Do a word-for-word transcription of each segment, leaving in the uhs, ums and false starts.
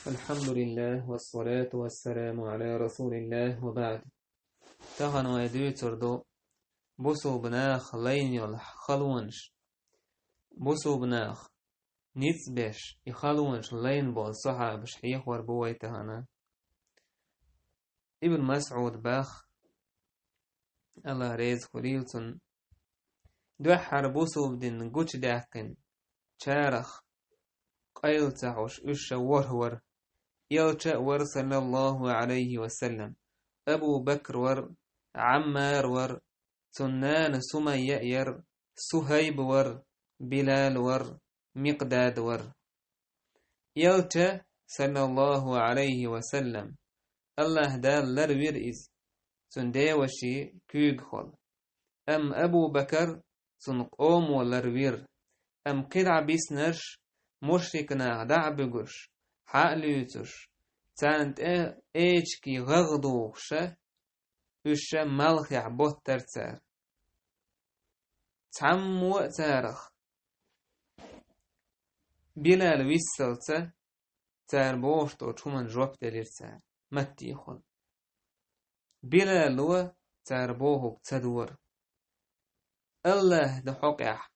الحمد لله والصلاة والسلام على رسول الله وبعد. Тахана вай дуьйцур ду бусулба наха лайна йолу халонаш. Бусулба наха ницкъ беш, и халонаш лайна болу сахьабаш хьехор бу вай тахана. Ибн Масъуд бах, Аллах реза хуьлийла цунна, дуьххьара бусулба дин гучудаьккхина чарах къайла ца хьош уьш ша ворхӀ вара. Элча а вара, саллаллаху Ӏалайхи ва саллам, Абу Бакр вара, Ӏаммар вара, цунна нана Сумайя а яра, Сухайб вара, Билал вара, Микъдад вара. Элча, саллаллаху Ӏалайхи ва саллам, Аллах Дала ларвира иза, цуьнан деваши куьйгахула. Амма Абу Бакр цуьнан къомо ларвира. Амма кхидӀа биснарш, мушрик наха дӀа а буьгуш, хьа а луьйцуш, царна тӀе эчки гӀагӀ духуша, уьш ша малхехь боттара цара. Цхьаммо а царах Билал виссалца, цара бохуш долчу хӀуманна жоп делира цара, маттехула. Билало цара бохург ца дора. Аллаха дан хьокъехь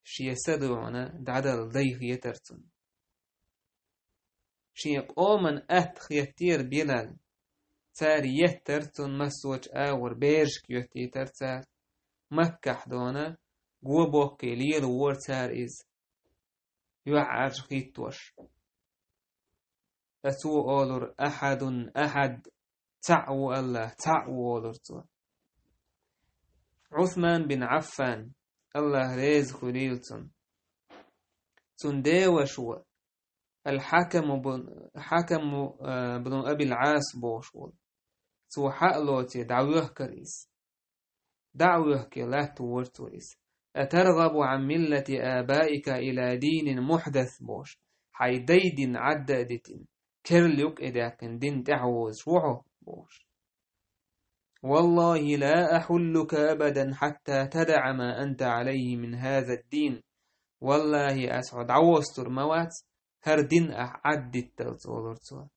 шен са дуьхьал дӀадала дай хетара цунна. Шен къоман атта хеттера Билал. Цара еттара цунна массочу агӀор, берашка йоьттийтара цара. Маккахь дона го боккхий лелавора цара иза, юьхьӀаьржа хӀиттош. Ткъа цо олура: «Ахьадун ахьад», цхьаъ ву Аллах, цхьаъ ву, олура цо. Ӏусман бин Ӏаффан, Аллах реза хуьлийла цунна, цуьнан деваша ву, Ал-Хьакаму бун, Хьакаму, а, бну Абил Ӏас бохуш волу. Цо хьа а лоций дӀавоьхкара иза. ДӀа а воьхке, латтавора цо иза. «Атаргъабу Ӏан миллати абаика ила динин мухьдас», бохуш, хьайн дай дин Ӏадда а дитина, керла юккъе даьккхина дин тӀаьхьавозуш ву хьо, бохуш. «Валлахи ла ахьуллука абадан хьатта тадаӀа ма анта Ӏалайхи мин хаза ад-дин». Валлахи, ас хьо дӀавостур ма вац, хӀара дин ахь Ӏаддитталц, олура цо.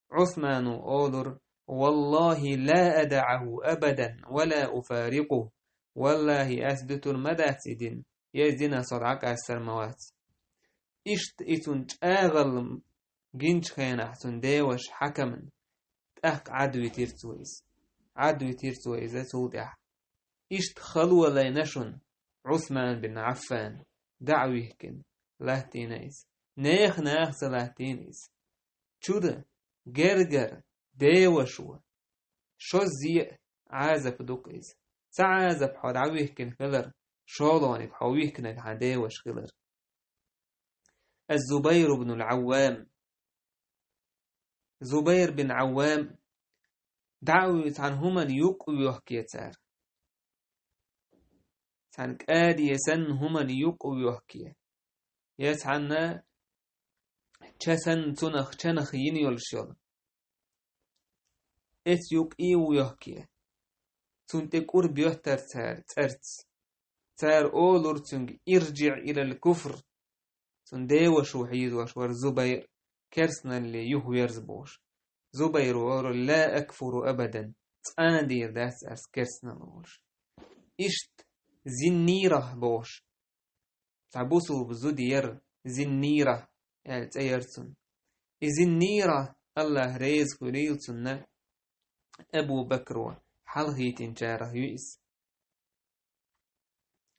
Ӏусману олура: «Валлахи ла адаӀаху абадан ва ла уфарикъуху». Валлахи, ас дуьтур ма дац и дин, я иза динах со дӀакъаьстар ма вац. Иштта и цунна чӀагӀалла гинчу хенахь цунна деваша Хьакамна, тӀаккха Ӏадвитира цо иза. Ӏадвитира цо иза цул тӀаьхьа. Иштта хало лайна шуна Ӏусман бин Ӏаффан, дӀа а вихкина, латтийна иза. Нехан наха ца латтийна иза. Чуьра, гергара, деваша ву. Шозза а Ӏазап ду-кх иза. Цхьа Ӏазап хьо дӀавихкина хилар, шолгӀаниг хьо вихкинарг хьан деваша хилар. Аз-Зубайр ибн ал-Ӏаввам. Зубайр бин Ӏаввам дӀа а вуьйцу цхьана хӀуманна юкъа воьхке цара. Цхьана кӀаде санна хӀуманна юкъа воьхке. Я цхьанна ча санна цунах чанах йина йолуш йолу. Эца юкъа а воьхке. Цунна тӀе кӀур боьттара цара цӀарца. Цара олура цуьнга: «ИржиӀ илал куфр». Цунна деваша ву хьийзош вара Зубайр, керстаналле юхаверза бохуш. Зубайр олура: «Ла акфуру абадан». Цкъа а дийр дац ас керстаналла олуш. Иштта Зиннийра бохуш. Цхьа бусулба зуда яра, Зиннийра аьлла цӀе яра цунна. И Зиннийра, Аллах реза хуьлийла цунна, Абу Бакро хьалахийтинчарах ю иза.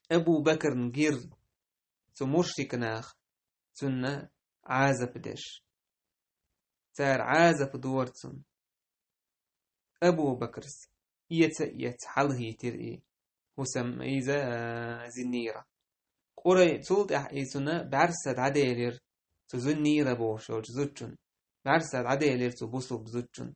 Абу Бакрна гира цу мушрик наха цунна Ӏазап деш. Цара Ӏазап дора цунна. Абу Бакрас эца а эцна хьалахийтира и хӀусам, иза, а, Зиннийра. Къурай-, цул тӀаьхьа и цунна бӀаьрса дӀаделира, цу Зиннийра бохуш йолчу зудчунна. БӀаьрса дӀаделира цу бусулба зудчунна.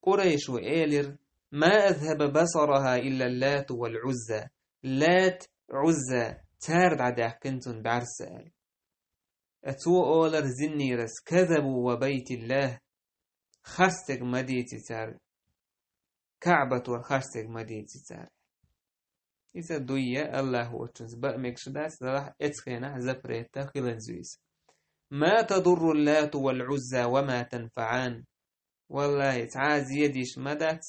Къурайшо элира: «Ма азхаба басараха илла Лату вал Ӏузза». Лат, Ӏузза, цара дӀадаьккхина цунна бӀаьрса аьлла. Ткъа цо олура Зиннийрас: «Казабу ва байтиллах». Харцдерг ма дийци цара. КаӀбатора харцдерг ма дийци цара. Иза дуй я Аллах воцчунца баа мегаш дац, делахь эцу хенахь запрета хиланза ю иза. ما تضر اللات والعزى وما تنفعان. Валлахьи, цхьа а зе деш ма дац,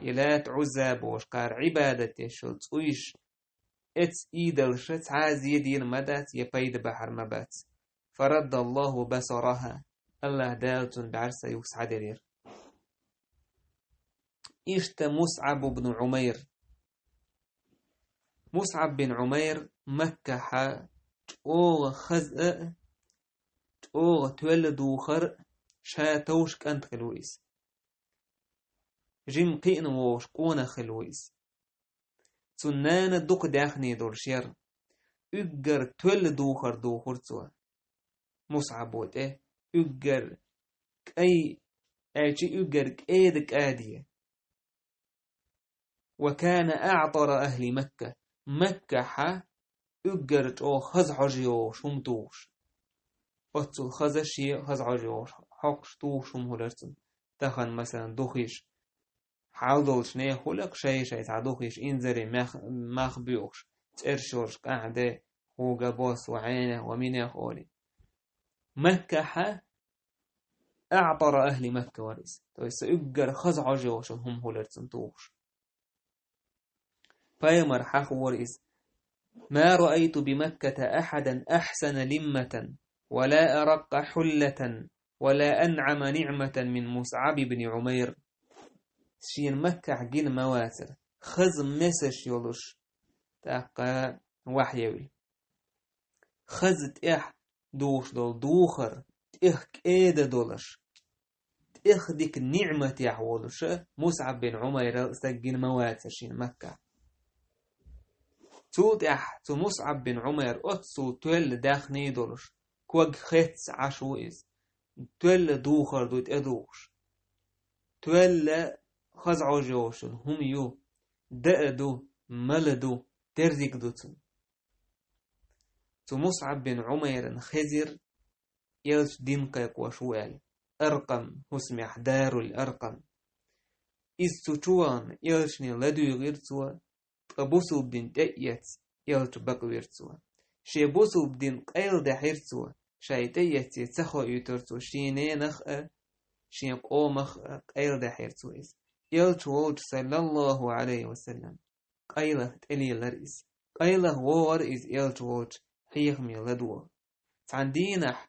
и Лат, Ӏузза бохуш кхара Ӏибадат деш йолу цӀуйш, эцу идолша цхьа а зе дийр ма дац, я пайда бахьар ма бац. فرد الله بصرها. АллахӀ Дала цуьнан бӀаьрса юха схьаделира. Иштта Мусъаб ибн Ӏумайр. Мусъаб бин Ӏумайр Маккахьа чӀогӀа хаза а, чӀогӀа тоьлла духар а ша товш кӀант хилла ву иза. Жима кхиъна вогӀуш къонах хилла ву иза. Цуьнан нана дукха даьхний долуш яра. Уьггар тоьлла духар духура цо. Мусъабо тӀе уьггар кӀай, аьлчи уьггар кӀеда кӀаде. وكان أعطر أهل مكة. Маккахьа уьггар чӀогӀа хаза хьожа йогӀуш хӀума тухуш. Оццул хаза, шен хаза хьожа йогӀуш хьокхуш тухуш хӀума хилира цуьнан. Тахана, масалан, духиш. Хьал долчу нехан хуьлу-кх шай-шай цхьа духиш, инзаре мах, мах боьхуш, цӀераш йолуш, къаьхьа де, Хуго Босс, ва хьенех, ва минех олий. Маккахьа أعطر أهل مكة вара иза. То есть, уьггар хаза хьожа йогӀуш хӀума хилира цуьнан тухуш. Пайхамар хьахавора иза: ما رأيت بمكة أحدا أحسن لمة ولا أرق حلة ولا أنعم نعمة من مصعب بن عمير. Шена Маккахь гина ма вацара хаза месаш йолуш, тӀаккха вахьа евлла. Хаза тӀехь духуш долу духар, тӀех кӀеда долуш, тӀех дика ниӀматехь волуша Мусъаб бин Ӏумайрал стаг гина ма вацара шена Маккахь. Цул тӀаьхьа цу Мусъаб бин Ӏумайр оццул тоьлла даьхний долуш, ког хецна Ӏаш ву иза. Тоьлла духар ду тӀедухуш. Тоьлла хаза хьожа йогӀуш хӀума ю, даа ду, мала ду, дерзиг ду цуьнан. Цу Мусъаб бин Ӏумайран хезира, элча дин кхайкхош ву аьлла, Аркъам, хӀусамехь Дарул Аркъам. Иза цу чу вахана, элчане ладуьйгӀира цо, ткъа бусулба дин тӀе а эцна, элча бакъвира цо. Шен бусулба дин къайладаьхьира цо, ша и тӀе а эцна ца хоуьйтура цо шен ненах а, шен къомах а, къайладаьхьира цо иза. Элча волчу, саллаллаху Ӏалайхи ва саллам, къайлаха тӀелелара иза. Къайлаха вогӀара иза элча волчу хьехаме ладогӀа. Цхьана дийнахь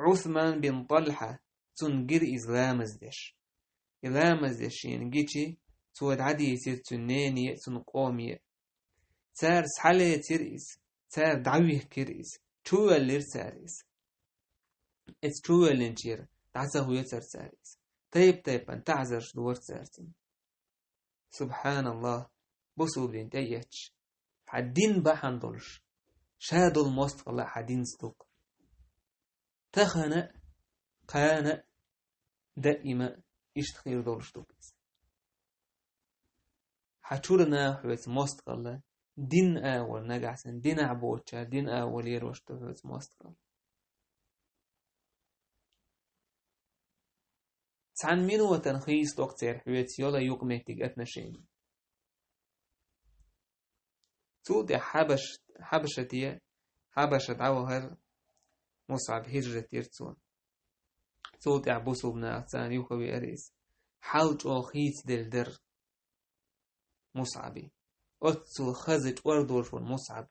Ӏусман бин ТӀалхьа цунна гира иза ламаз деш. И ламаз деш шена гичи, цо дӀадийцира цуьнан нене а, цуьнан къоме а. Цара схьалецира иза, цара дӀавихкира иза, чувоьллира цара иза. Иза чувоьллинчера дӀа ца хоьцура цара иза. Тайп-тайпана таӀзарш дора цара цунна. СубхьаналлахӀ, бусулба дин тӀе а эцча, хьан дин бахьана долуш, ша долу мостагӀалла хьан динца ду-кх. Тахана а, кхана а, даима а иштта хир долуш ду-кх иза. Хьан чуьра наха хьоьца мостагӀалла, дин агӀор нагахь санна, динахь боцучара дин агӀор лелош ду хьоьца мостагӀалла. Цхьана минотана хийцадо-кх церан хьоьца йолу юкъаметтиг, отношени. Цул тӀаьхьа Хьабаш-, Хьабашате, Хьабаша дӀавахара Мусъаб, хӀижрат йира цо. Цул тӀаьхьа бусулба наха царна юхавеара иза. Хьал чӀогӀа хийцаделла дара Мусъабан. Оццул хаза чӀор долуш вара Мусъаб.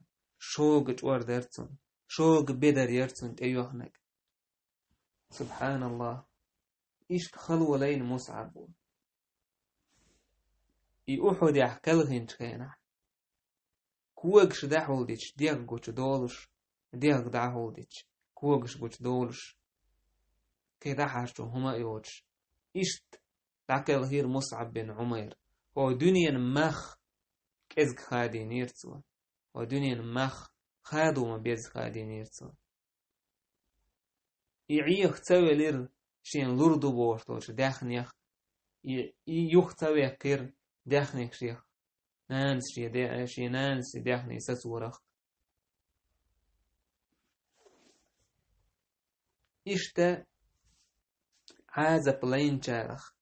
Шога чӀор дара цуьнан. Шога бедар яра цуьнан тӀейоьхнарг. СубхьаналлахӀ! Иштта хала валийна Мусъаб ву. И Ухьудехь кхелхинчу хенахь, когаш дӀахьулдича, дегӀ гучудолуш, дегӀ дӀахьулдича, когаш гучудолуш, кхин дӀахьарчо хӀума а йоцуш, иштта дӀакхелхира Мусъаб бин Ӏумайр. ХӀо дуьненан мах кӀезиг хадийнера цо. ХӀо дуьненан мах хадо ма безза хадийнера цо. И Ӏеха ца велира шена лур ду бохуш долчу даьхнех, и, и юха ца веккхира даьхнех шех, нанас шен де-, шен нанас и даьхни сацорах. Иштта Ӏазап лайначарах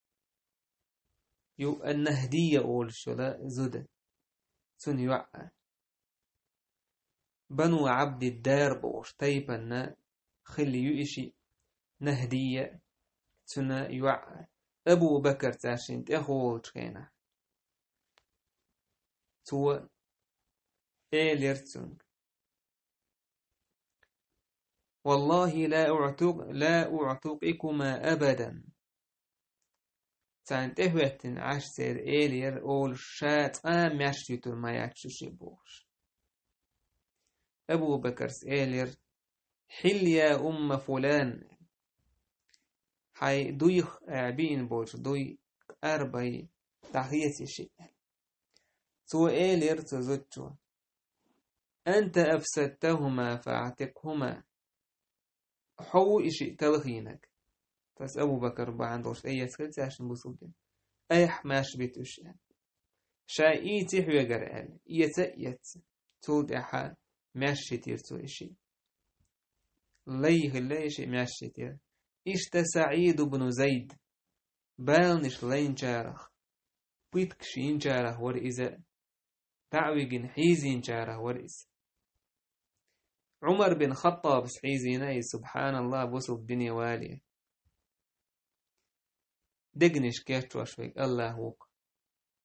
ю ан-Нахьдийя олуш йолу зуда, цуьнан йоӀ а. Бану Ӏабдид-Дар бохуш тайпанна хилла ю и шиъ, Нахдийя, цуьнан йоӀ Абу Бакар цаьршинна тӀехволучу хенахь. Цо элира цуьнга: «Валлахи ла уътук-, ла уътукикума абадан». Царна тӀехӀоьттина Ӏаш церан элира олуш, ша цкъа а маьрша йитур ма яц шу шиъ бохуш. Абу Бакарс элира: «Хьил я умма фулан». Хьайн дуйх, а, биъна болчу дуй къарбай, дӀахеций шиъ. Цо элира цу зудчо: «Анта афсадтахума фаътикхума». Хьо ву и шиъ талхийнарг. Таса Абу Бакар бахьана долуш тӀеэцна хилла цаьршинна бусулба дин. Айхьа маьрша бита уьш аьлла. Ша ийци хьоьгара аьлла, эца а эцна. Цул тӀаьхьа маьрша йитира цо и шиъ. Лай хилла и шиъ, маьрша йитира. Иштта СаӀид ибн Зайд, баланаш лайначарах, пыткаш йинчарах вара иза, дӀа а вигина хьийзийначарах вара иза. Ӏумар бин Хаттабас хьийзийна иза, субханаллахӀ, бусулба дине вале. Дегнаш кечвеш верг АллахӀ ву-кх.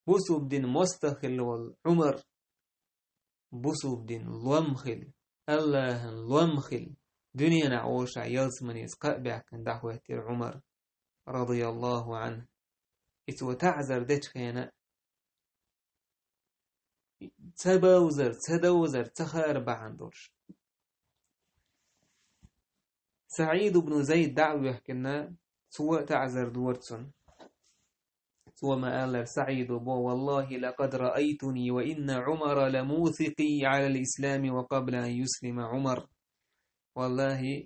Бусулба дин мостагӀа хилла волу Ӏумар, бусулба дин лом хилла, АллахӀан лом хилла, дуьненахь волуш ялсаманица кхаъ баьккхина дӀахӀоьттира Ӏумар, радияллахӀу Ӏанху. И цо таӀзар дечу хенахь, ца бовзар, ца довзар, ца хаар бахьана долуш. СаӀид ибн Зайд дӀа а воьхкина, цо а таӀзар дора цунна. Цо ма-аллара, СаӀидо бо: «Валлахи, лакъад раайтуни ва инна Ӏумара ламусикъи Ӏалал ислами ва къабла ан юслима Ӏумар». ВаллахӀи,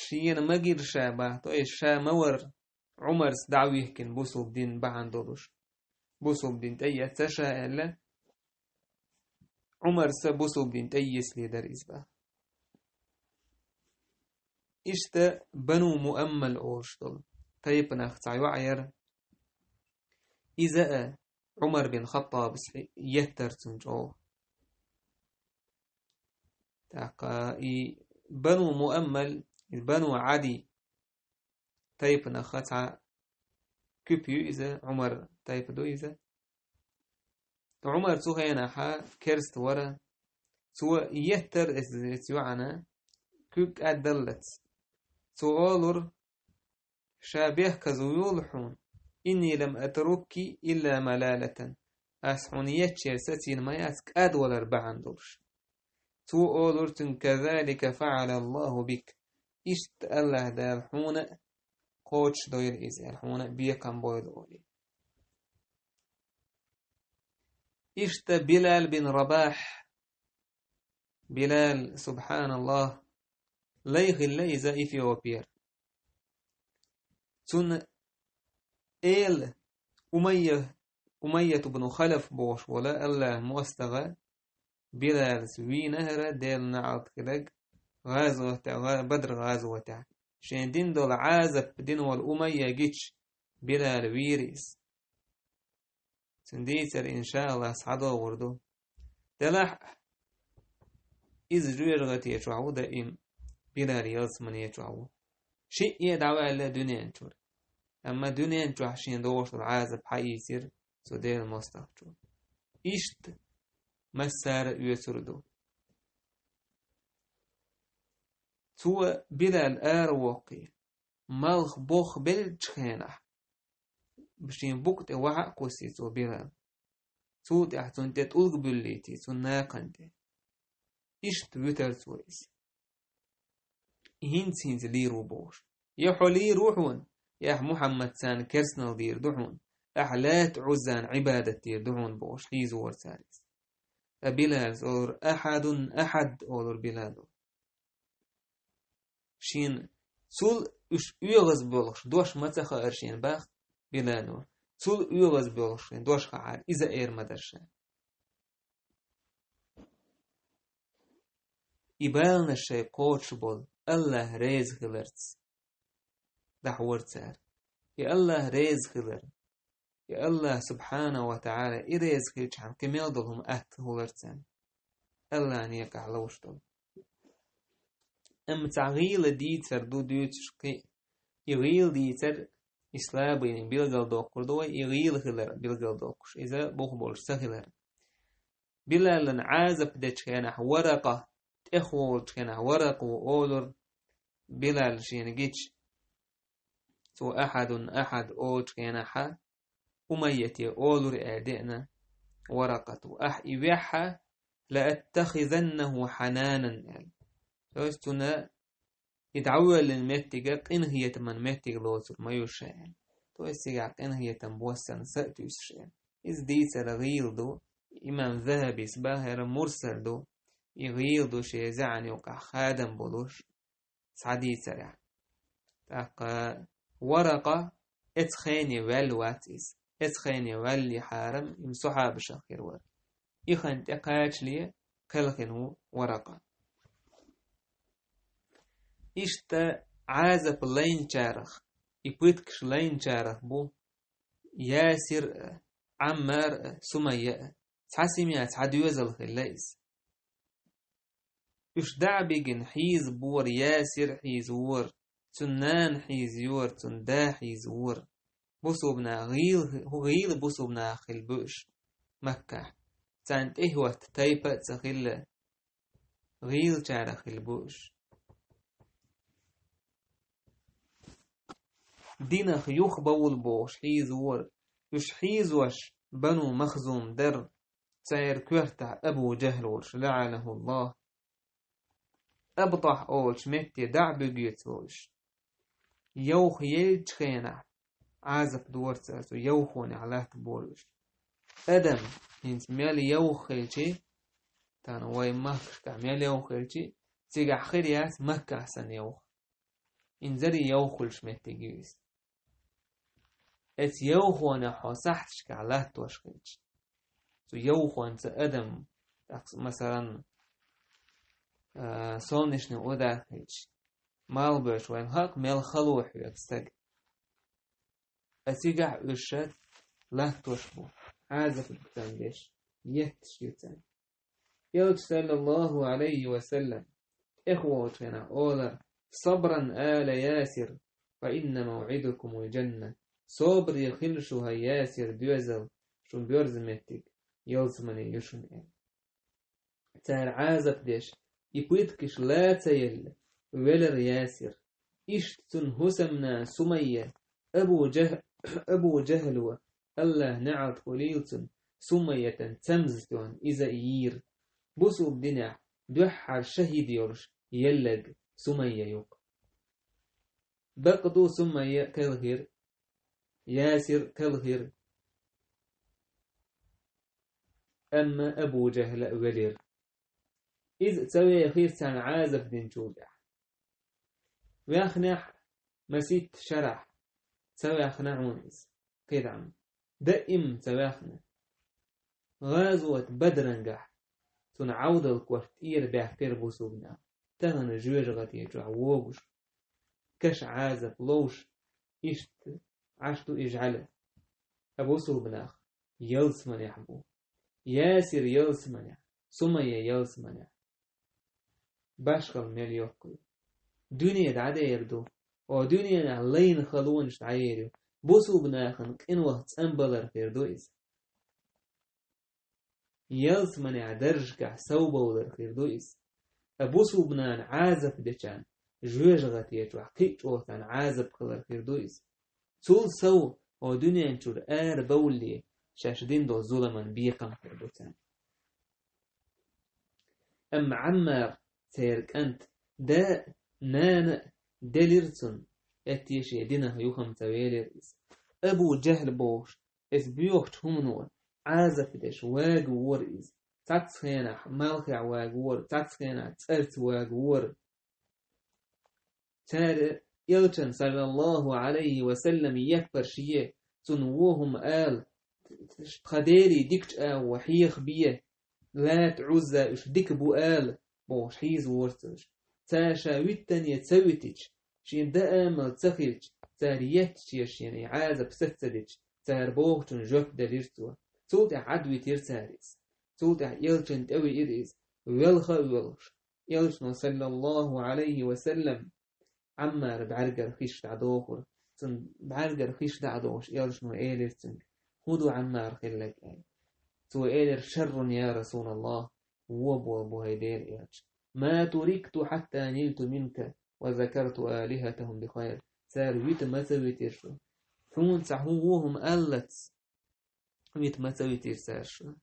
шена ма гира ша бах, то есть ша ма вара Ӏумарс дӀа а вихкина бусулба дин бахьана долуш. Бусулба дин тӀеэцна ша аьлла, Ӏумарса бусулба дин тӀеэцале дара иза бах. Иштта Бану Муаммал олуш долу тайпанах цхьа йоӀ яра. Иза а Ӏумар бин Хаттабас хьи-, еттара цунна чӀогӀа. ТӀаккха и Бану Муаммал, и Бану Ӏади тайпанах цхьа куьпа ю иза, Ӏумар тайпа ду иза. Ӏумар цу хенахьа керста вара. Цо еттара эс, эс йоӀана куьг кӀаддаллац. Цо олура: «Ша бехказа вуйла хьуна, инни лам атрукки илла малалатан». Ас хьуна еччера сацийна ма яц, кӀадвалар бахьана долуш. Цо олура цуьнга: «Казалика фаъала Аллаху бик». Иштта АллахӀ Дала хьуна а кхочушдойла иза, аьлла, хьуна а бекхам бойла олий. Иштта Билал бин Рабахь. Билал, субханаллахӀ, лай хилла иза Эфиопера. Цунна эла Умайя, Умайят ибн Халаф бохуш волу АллахӀан мостагӀа Билалс вийна хӀара, Делан неӀалт хиларг, гӀазотехь, гӀа-, Бадр гӀазотехь. Шен дина долу Ӏазап дина волу Умайя гича, Билал вийра иза. Цуьнан дийцар, иншааллахӀ, схьадогӀур ду. Делахь а, иза жоьжахати чохь ву даим, Билал ялсамани чохь ву. Шиъ а дӀаваьлла дуьнен чуьра. Амма дуьнен чохь шена догӀуш долу Ӏазап схьаийцира цу Делан мостагӀчо. Иштта массара а оьцур ду. Цо Билал аравоккхий, малх бохбеллачу хенахь, шен букъа тӀе вахьа а кхуссий цо Билал. Цул тӀаьхьа цунна тӀе тӀулг буьллийтий, цунна накхана тӀе. Иштта вуьтара цо иза. ХӀинца-хӀинца лийр ву бохуш. Я хьо лийр ву хьуна, я ахь Мухьаммад царна керстанал дийр ду хьуна, ахь Лат-Ӏуззана Ӏибадат дийр ду хьуна бохуш, хьийзавора цара иза. Ткъа Билалс олура: «Ахьадун ахьад», олура Билало. Шена цул уьш оьгӀаз болуш дош ма ца хаьара шена бах Билало. Цул оьгӀаз болуш шена дош хаьара, иза эр ма дара ша. И баланаш шайн кхочуш болу, АллахӀ реза хиларца дахьора цара. И АллахӀ реза хилар, и АллахӀ субхьанаху ва таӀала и реза хилчахьана кхин мел долу хӀума атта хилар царна. АллахӀан некъахь ловш долу. Амма цхьа гӀийла дийцар ду дуьйцуш кхин а. И гӀийла дийцар, и слабыйни билгалдоккхур ду вай, и гӀийла хилар билгалдоккхуш, иза бух болуш ца хилар. Билалан Ӏазап дечу хенахь Варакъа, тӀехволучу хенахь Варакъо олура Билал шена гича. Цо ахьадун ахьад олучу хенахьа, Умайяте олура аьлла деана Варакъата: «Ахь и вехьа, лааттахизаннаху хьананан», – аьлла. То есть цунна и дӀавоьллина меттига къинхетаман меттиг лоцур ма ю ша аьлла. То есть цигахь къинхетам боссана са а туьйсуш аьлла. Иза дийцар гӀийла ду, имам Захабис бахара мурсал ду, и гӀийла ду шен зӀеана юкъахь хадам болуш, цхьа дийцарехь. ТӀаккха Варакъа эцу хене ваьлла вац иза. Эцу хене ваьллий хьарам, и сахьабашах хир вара. И хан тӀекхачале кхелхина ву Варакъа. Иштта Ӏазап лайначарах, и пыткаш лайначарах бу Ясир а, Ӏаммар а, Сумайя а. Цхьа семья, цхьа доьзал хилла иза. Уьш дӀа а бигина хьийза бора, Ясир хьийза вора, цуьнан нана хьийза йора, цуьнан да хьийза вора. Бусулба нах гӀийла, гӀийла бусулба нах хилла бу уьш Маккахь. Царна тӀехӀотта тайпа а ца хилла, гӀийлачарах хилла бу уьш. Динах юхабовла бохуш хьийза вора. Уьш хьийзош Бану Махзум дара. Церан коьртахь Абу Джахьл волуш, лаӀанахуллахӀ. Абтахь олучу метте дӀа а буьгуьйтуш волуш. Йовха еллачу хенахь, Ӏазап дора цара, цу йовхонехь латтабора уьш. Адам хӀинца мел йовха хилчи, тахана вай махкашкахь мел йовха хилчи, цигахь хир яц Маккахь санна йовха. Инзаре йовха хуьлуш меттиг ю иза. Эцу йовхонех хьо сахьташкахь латтош хилча, цу йовхонца адам, тӀаккха, масалан, а, солнечный удар хилча, мала боьлча вайн хьакъ мел хало хьоьгу стаг. А цигахь уьш латтош бу, Ӏазап ду царна деш, етташ ю царна. Элча, саллаллаху алейхи ва саллям, тӀехволучу хенахь олар: «Сабран, ала Ясир, фа инна мавӀидакумул джанна». Собаре хила шу, хӀай Ясир доьзал, шун боьрзу меттиг ялсамане ю шуна, аьлла. Цара Ӏазап деш, и пыткаш ла ца елла, велара Ясир. Иштта цуьнан хӀусамнана Сумайя, Абу Джах-, Абу Джахьло, АллахӀан неӀалт хуьлийла цунна, Сумайятан цамза тоьхна иза а йийра. Бусулба динехь дуьххьара шахӀид йолуш елларг Сумайя ю-кх. Бакъду Сумайя кхелхира, Ясир кхелхира, амма Абу Джахьл а велира. Иза ца вехира царна Ӏазап динчул тӀаьхьа. Ваьхнехь, масийтта шарахь ца ваьхна хьуна иза, кхидӀа ма, даим ца ваьхна. ГӀазот Бадрангахь цуьнан Ӏовдал корта тӀера баьккхира бусулба нах, тахана жоьжахати чохь вогӀуш, каш Ӏазап ловш, иштта Ӏаш ду и жӀаьла. Ткъа бусулба нах ялсаманехь бу. Ясир ялсаманехь, Сумайя ялсаманехь. Башхалла мел йоккха ю. Дуьне дӀадер ду. О, дуьненахь лайна халонаш дӀаер ю. Бусулба нахана къинойх цӀанбалар хир ду иза. Ялсаманехь даржашкахь совбовлар хир ду иза. Ткъа бусулба нана Ӏазап дечарна, жоьжахати чохь кхин а чӀогӀа царна Ӏазап хилар хир ду иза. Цул сов, о, дуьнен чуьра ара бовлле, шаьш дина долу зуламан бекхам хир ду царна. Амма Ӏаммар, церан кӀант, да а, нана а делира цунна, эттешен динах юхам ца велира иза. Абу Джахьл бохуш, эс боьхучу хӀумано Ӏазап деш вагавора иза. Цхьацца хенахь малхехь вагавора, цхьацца хенахь цӀарца вагавора. Цара элчан, саллаллаху алейхи ва саллям, еппарш е, цунна вон хӀума ала, тхан дерий дикачу агӀо хьехабе, Лат, Ӏузза уьш дика бу ала, бохуш хьийзавора цо уьш. Цара ша виттане ца витича, шен даамал ца хилча, цара еттачу шена и Ӏазап саца ца дича, цара бохучун жоп делира цо. Цул тӀаьхьа Ӏад витира цара иза. Цул тӀаьхьа элчан тӀе виира иза, велха а воьлхуш, Элчано, саллаллаху Ӏалайхи ва саллам, Ӏаммара бӀаргара хиш дӀадохура. Цун бӀаргара хиш дӀадохуш, Элчано элира цуьнга: «ХӀун ду Ӏаммар хилларг?» – аьлла. Цо элира: «Шаррун, я Расулаллах, вон болу бу, хӀай Делан элча. Ма турикту хьатта нилту минка ва закарту алихатахум бихайр». Цара вита ма ца витира шу. Хьуна цхьа хӀун ву хӀума аллац, вита ма ца витира цара шу.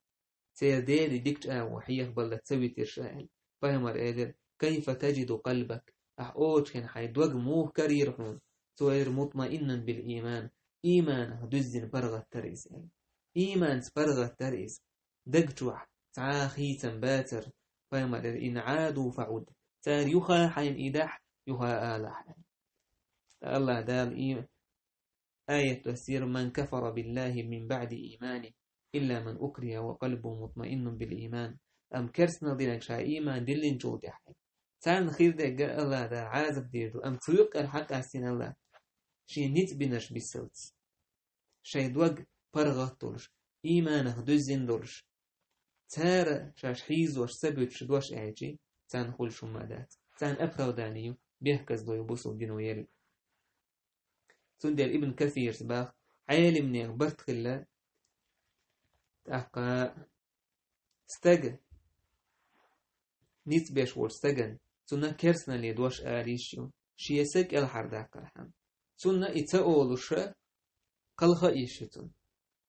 Церан Деле дика чӀагӀо хьехабаллалц ца витира шу, аьлла. Пайхамара элира: «Кайфа таджиду къалбак?» Ахьа олучу хенахь хьайн дог муха карийра хьуна? Цо элира: «Мутмаиннан бил ийман». Ийманах дуьззина паргӀат тара иза, аьлла. Ийманца паргӀат тара иза. Даг чохь цхьа а хийцам бацара. Пайхамара элира: «Ин Ӏаду фаӀуд». Цара юха хьайна идахь, юха алахь, аьлла. АллахӀ Дала и аят доссийра: «Ман кафара биллахи мин баӀди иймани, илла ман укриха ва къалбуху мутмаиннун бил ийман». Амма керстанал динарг ша ийман диллинчул тӀаьхьа. Царна хир дерг АллахӀ Дала Ӏазап дийр ду, амма цу юккъера хьакъ астийна АллахӀ шен ницкъ бинарш бисалц. Шайн дог паргӀат долуш, ийманах дуьззина долуш, цара шаьш хьийзош ца буьтуш дош аьлчи, царна хуьлуш хӀумма а дац. Царна оправдание ю, бехказло ю бусулба дино елла. Цундела Ибн Касирас баха, Ӏелимнех барт хилла, тӀаккха стага, ницкъ беш волчу стагана, цунна керстаналле дош ала йиш ю, шен са кӀелхьардаккхархьама. Цунна и ца олуша кхалха а йиш ю цунна.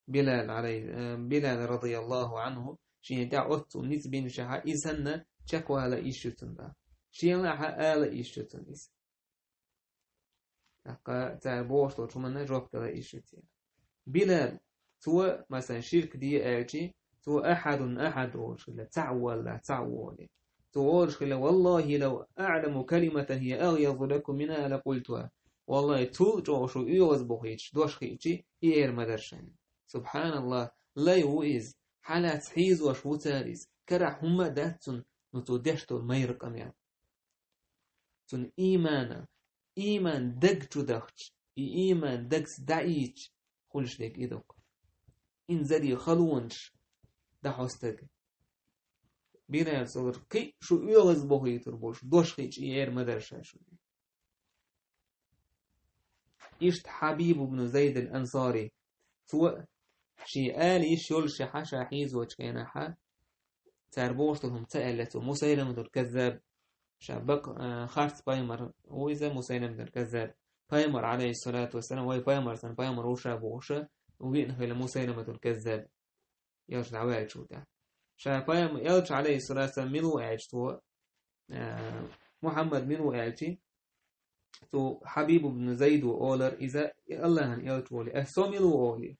Билал, Ӏалай-, э, Билал, радияллаху Ӏанху, шена тӀехь оццул ницкъ бинчахьа, иза санна чекхвала а йиш ю цунна баха. Шена лаахьа ала а йиш ю цунна иза. ТӀаккха цара бохуш долчу хӀуманна жоп дала йиш ю церан. Билал, цо, масалан, ширк де аьлчи, цо ахьадун ахьад олуш хилла, цхьаъ ву АллахӀ, цхьаъ ву олий. Цо олуш хилла: «Валлахи, лав аӀламу калиматан хия агӀязу лакум минха лакъультуха». Валлахи, цул а чӀогӀа шу оьгӀаз бохуьйтуш дош хиъчи, и эр ма дара шайна. СубхьаналлахӀ, лай ву иза, хьалаца хьийзош ву цара иза, карахь хӀумма а дац цунна, ну цо деш долу майра къамел. Цунна иймана, ийман даг чу дахча, и ийман дагца дӀаийча, хуьлуш дерг и ду-кх. Инзаре халонаш дахьо стага. Билал, цо олура, кхин а шу оьгӀаз бохуьйтур болуш дош хиъча, и эр ма дара ша шуна. Иштта Хьабиб ибн Зайд ал-Ансари, цо шен ала йиш йолуш шен хьан ша хьийзочу хенахьа, цара бохуш долу хӀума ца аьлла цо, Мусайламатул Каззаб, ша бакъ, а, харц пайхамар ву иза, Мусайламатул Каззаб. Пайхамар, алейхиссалату вассалам, вай пайхамар сан пайхамар ву ша бохуша, виъна хилла Мусайламатул Каззаб. Элча дӀаваьллачул тӀаьхьа. Ша пайхамар, элча, алейхиссалату вассалам, мила ву аьлча тхо, а, Мухьаммад мила ву аьлчи, цу Хьабиб ибн Зайду олар, иза Аллахьан элча волий, ас со мила ву олий.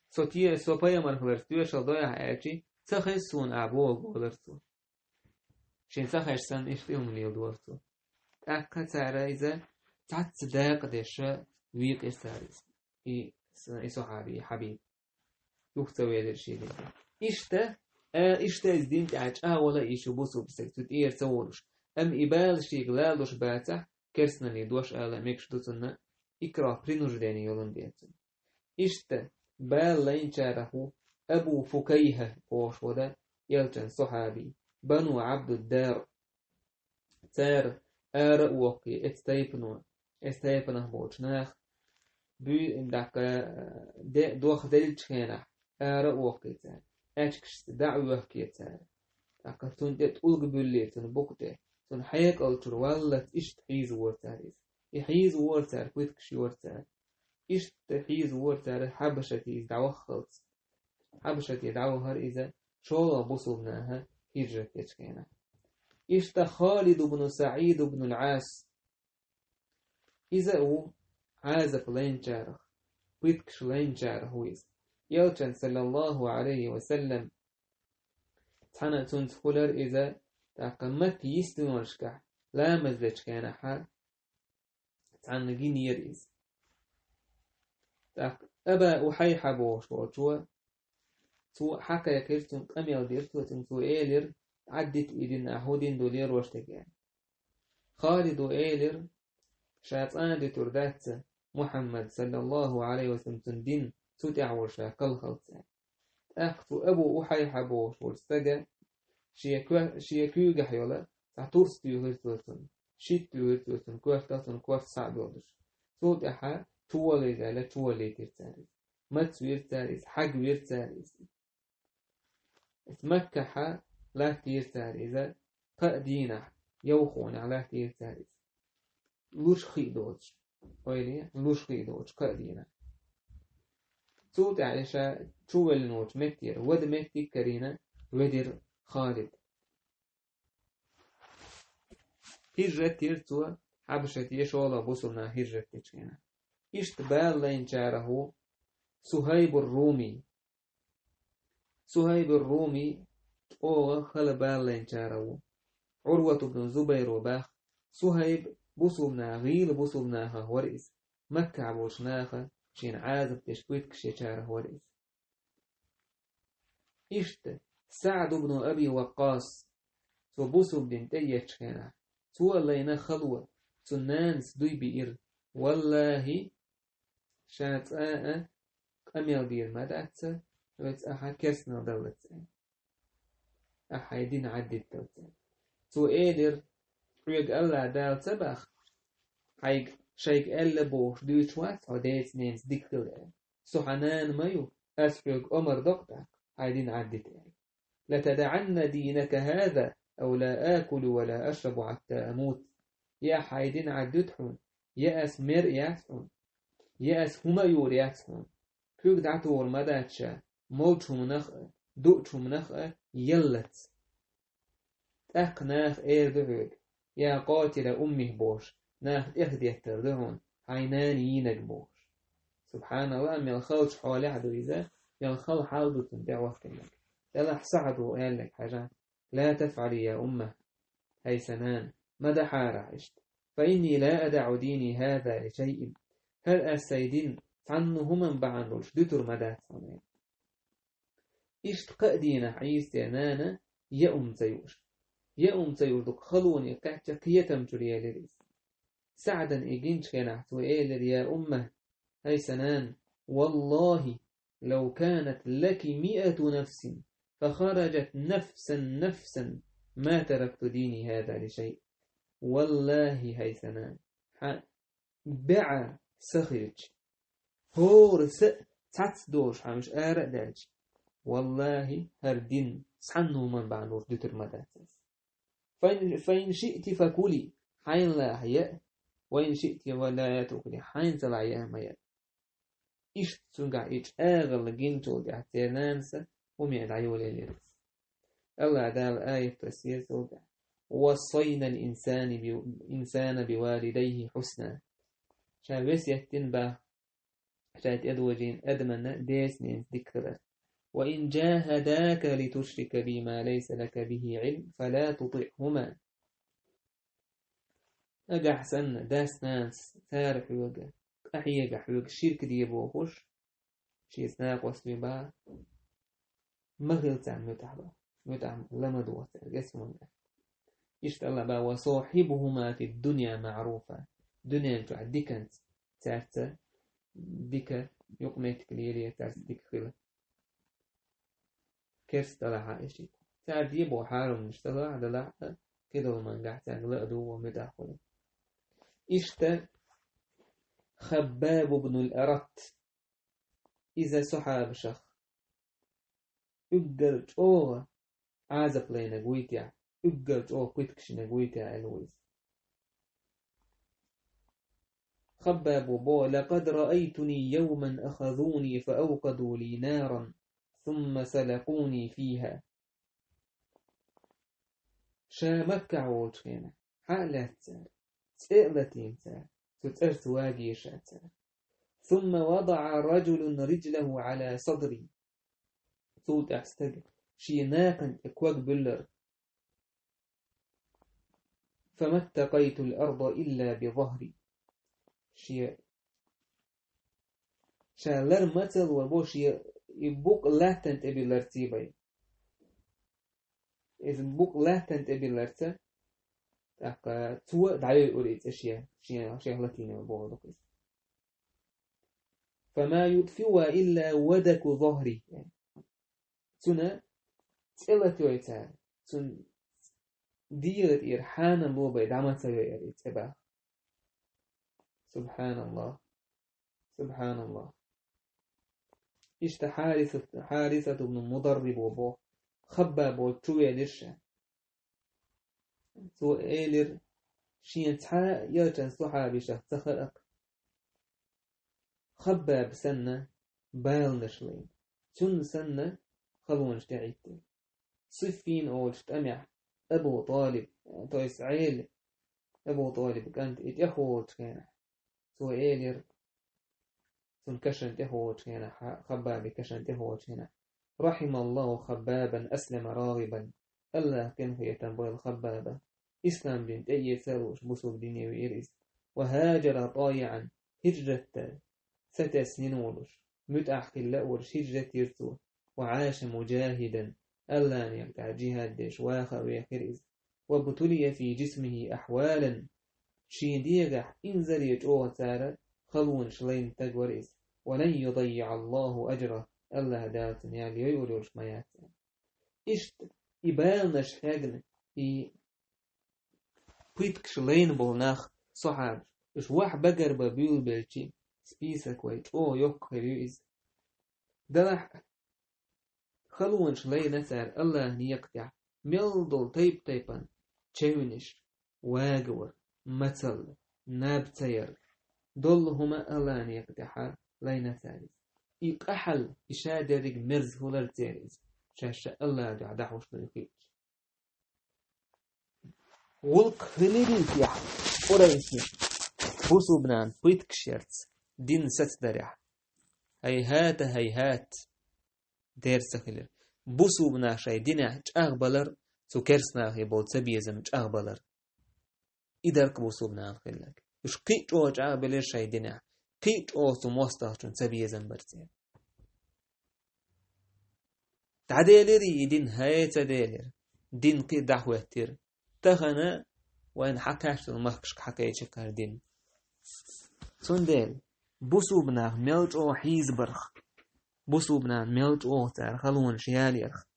Со те, со пайхамар хиларца тоьшалла дойахь аьлчи, ца хеза суна ахь боху олар цо. Шен ца хезаш санна, иштта хӀума леладора цо. ТӀаккха цара иза цхьацца дакъа деш векъира цара иза. И, и сахьаби, и Хьабиб. Юха ца велира шен дин. Иштта, а, иштта иза дин тӀехь чӀагӀвала а йиш ю бусулба стаг, цу тӀера ца волуш. Амма и бала шега лалуш бацахь, керстаналле дош ала а мегаш ду цунна, икрах, принуждение йолун ден цунна. Иштта, бала лайначарах ву Абу Фукайха бохуш вара, элчан сахьаби, Бану Абдуддар. Цара ара а воккхий, эцу тайпано, эцу тайпанах болчу нах, буй-, даккха, де-, дох деллачу хенахь, ара а воккхий цара, аьчкашца дӀа а воьхкий цара. ТӀаккха цунна тӀе тӀулг буьллий цунна букъа тӀе, цунна хьекъалчуьра валлалц иштта хьийзавора цара иза. И хьийзавора цара, пуьткаш йора цара. Иштта хьийзавора цара Хьабашате иза дӀаваххалц. Хьабашате дӀавахара иза, шолгӀа бусулба наха хӀижрат дечу хенахь. Иштта Халид ибн СаӀид ибн ал-Ӏас. Иза а ву Ӏазап лайначарах, пуьткаш лайначарах ву иза. Элчан, саллаллаху Ӏалайхи ва саллам, цхьана цунца хуьлура иза, тӀаккха Макка йистонашкахь ламаз дечу хенахьа, цхьанна гинера иза. ТӀаккха Аба Ухьайхьа бохуш волчо, цо хьакхайкхира, цунна къамел дира цо, цуьнга цо элира: «Ӏаддита и дин, ахьа хӀун дин ду лелош дерг», – аьлла. Халидо элира, ша цкъа а дуьтур дац Мухьаммад, саллаллаху Ӏалайхи ва саллам, цуьнан дин, цу тӀехь волу ша кхалхалц аьлла. ТӀаккха цу Абу Ухьайхьа бохуш волчу стага шен ко-, шен куьйгахь йолу турс туьйхира цо цунна, шийтта туьйхира цо цунна, коьртах цунна коьрта схьа а доьлуш. Цул тӀаьхьа чуваллийта аьлла, чуваллийтира цара иза. Маца вира цара иза, хьагвира цара иза. Иза Маккахьа латтийра цара иза, кхаа дийнахь, йовхонехь латтийра цара иза. Луш хи а доцуш. Ойла е, луш хи а доцуш, кхаа дийнахь. Цул тӀаьхьа ша чувеллина волчу меттера, вада меттиг а карийна, ведира Халид. Хьижрат дира цо Хьабашате, шолгӀа бусулба нах хьижрат дечу хенахь. Иштта бала лайначарах ву Сухайбур Руми. Сухайбур Руми чӀогӀа хала бала лайначарах ву. Урват ибн Зубайро баха, Сухайб бусулба нах, гӀийла бусулба нахах вара иза. Маккахь болчу наха шена Ӏазап деш, пуьйткаш ечарах вара иза. Иштта, СаӀд ибн Аби Ваккъас, цо бусулба дин тӀе а еттачу хенахь, цо а лайна хало, цуьнан нанас дуй биира: «Валлахи, ша цкъа а къамел дийр ма дац, оцу ахьа керстанал даллалц», — аьлла. Ахьа хьайн дин Ӏаддитталц. Цо элира: «Хьоьга АллахӀ Дала ца баха, хьайга, шайга аьлла бохуш дуьйцуш вац хьо деца-ненаца дика хила аьлла. Со хьан нана ма ю, ас хьоьга омра до-кх тӀаккха, хьайн дин Ӏаддита аьлла. ЛатадаӀанна динакахӀаза, ау ла акулу ва ла ашрабу хьатта амут. Я хьайн дин Ӏаддуьту хьуна, я ас мер а яц хьуна, я ас хӀума а юур яц хьуна. Куьг дӀатухур ма дац ша, молчу хӀуманах а, дуучу хӀуманах а яллалц». ТӀаккха наха эр ду хьоьга: «Я къотила уммих», — бохуш, наха тӀехдеттар ду хьуна, хьайн нана йийнарг бохуш. СубхьаналлахӀ, мел халчу хьолехь а ду иза, мел хала хьал ду цунна тӀехӀоттийнарг. Делахь СаӀдо аьлларг хьажа: «Ла тафӀали, я умма, хӀай сан нана, ма дахьара иштта. Фа инни ла адаӀу дини хӀаза ли шайъин. ХӀара ас сайн дин цхьанна хӀуманна бахьана долуш дуьтур ма дац хьуна». Иштта кхаа дийнахь Ӏийса церан нана яа хӀума ца юуш. Яа хӀума ца юуш дукха халоне кхаьчча, кхетам чуьра елира иза. СаӀдан и гинчу хенахь цо элира: «Я умма, хӀай сан нана, валлахӀи, лав канат лаки миату нафсин, фа хараджат нафсан нафсан, ма таракту дини хӀаза ли шайъ». ВаллахӀи, хӀай сан нана, хьан бӀе са хилча, хӀора са а цхьацца долуш хьан уьш ара а даьлча, валлахӀи, хӀара дин цхьанна хӀуманна бахьана долуш дуьтур ма дац ас. Фа ин, фа ин шиъти фа кули, хьайна лаахь яа, ва ин шиъти ва ла таъкули, хьайна ца лаахь яа а ма яа. Иштта цуьнгахь и чӀагӀалла гинчул тӀаьхьа церан нанас хӀума ян дӀайолаелира. АллахӀ Дала аят тасийра цул тӀаьхьа: «Ва вассайнал инсана би-, инсана би валидайхи хьусна». Ша весет дина боху шайн тӀедожийна адамна деца-ненаца дика хилар. «Ва ин джахадака литушрика би ма лайса лака бихи Ӏилм, фала тутиъхӀума». Нагахь санна дас-нанас цара хьоьга, къахьега хьоьга ширк де бохуш, шеца накъост ве боху, ма хила царна муьтӀахь боху. МуьтӀахь ла ма догӀа цаьрга, эс хӀуманна. Иштта АллахӀ боху: «Ва сохьибхӀума фид-дунья маӀруфа». Дуьнен чохь диканца цаьрца дика юкъаметтиг лело, цаьрца дика хила. Керста далахь а, эши. Цара де боху хьарамнаш далахь а, далахь а, кхидолу мангахь цаьрга ла а дугӀу, муьтӀахь хуьлу. Иштта Хаббаб ибн ал-Арат, иза сахьабашах уггар чӀогӀа Ӏазап лайнарг вуй те, уггар чӀогӀа пуьйткаш йинарг вуй те аьлла ву иза. Хаббабо боху: «Лакъад раайтуни явман ахазуни фа авкъаду ли наран, сумма салакъуни фиха». Ша Маккахь волчу хенахь, хьа а лаьцна цара, цӀе а латийна цара, цу цӀарца вагийша цара. «Сумма вадаӀа раджулун риджлаху Ӏала садри». Цул тӀаьхьа стага шен накхана тӀе ког буьллара. «Фаматтакъайтул арда илла би захри». Шен, ша лар ма ца лора боху, шен и букъ лаьттана тӀе билларца бен. Иза букъ лаьттана тӀе билларца, тӀаккха цо дӀайойура и цӀе шен, шен, шен латийна боху иза. «Фама ютфиуха илла вадаку захри». Цуьнан цӀе латайой цара. Цуьнан дегӀа тӀера хьанал лобай дӀа ма ца йойъар и цӀе баха. Субханаллах. Субханаллах. Иштта Хьарисат, Хьарисат ибн Мударрибо боху, Хаббабо чу велира ша. Цо элира, шен цхьа а элчан сахьабашах ца хаьа-кх Хаббаб санна баланаш лайна, цунна санна халонаш тӀехӀиттина. Сиффин олучу тӀамехь Абу ТӀалиб, то есть Ӏели, Абу ТӀалиб кӀант и тӀехволучу хенахь, цо элира, цунна кашан тӀехволучу хенахь, Хаббаби кашан тӀехволучу хенахь: «Рахималлаху Хаббабан аслама рагӀибан». Аллах къинхетам бойла Хаббаба. Ислам дин тӀеэца а лууш, бусулба дине веара иза. «Ва хӀажара тӀайиӀан», хӀижрат дан сатесна йина волуш, муьтӀахь хилла а волуш, хӀижрат йира цо. «Ва Ӏаша мужахӀидан», Аллахьан некъа тӀехь джихӀад деш ваха а вехира иза. «Ва бутулия фи джисмихӀи ахьвалан», шен дегӀахь инзаре чӀогӀа цара халонаш лайна стаг вара иза. «Ва лан юдаййиӀаллаху аджрахӀ», Аллах Дала цунна ял йойур йолуш ма яц. Иштта и баланаш хьегна, и пыткаш лайна болу нах, сахьабаш, уьш вахь багарбан буьйлабелчи, список вай чӀогӀа йоккха хир ю иза. Делахь а, халонаш лайна цара Аллахьан некъа тӀехь, мел долу тайп-тайпана чевнаш, вагавар, мацалла, наб ца яр, доллу хӀума Аллахьан некъа тӀехь лайна цара иза. И къахьал, и ша дерриг мерза хилар церан иза, шаьш ша Аллахьан дуьхьа дӀахьош ду и хиъча. ГӀуллакх хилира иза тӀехь, Къурайшийн, бусулба нахана пыткаш ярца, дин сацдарехь. ХӀайхӀата, хӀайхӀат, дера ца хилира. Бусулба нах шайн динехь чӀагӀбалар, цу керста нахе болу цабезам чӀагӀбалар. И дара-кх бусулба нахана хилларг. Уьш кхин а чӀогӀа чӀагӀбелира шайн динехь, кхин а чӀогӀа цу мостагӀчун цабезам бара церан. ДӀаделира и дин, хӀай, ца делира. Дин кхин а дӀахӀоьттира. Тахана вайна хьакхаьчначу махкашка хьакхечира-кх хӀара дин. Цундела бусулба нах мел чӀогӀа хьийзабарх, бусулба нахана мел чӀогӀа цара халонаш яларх,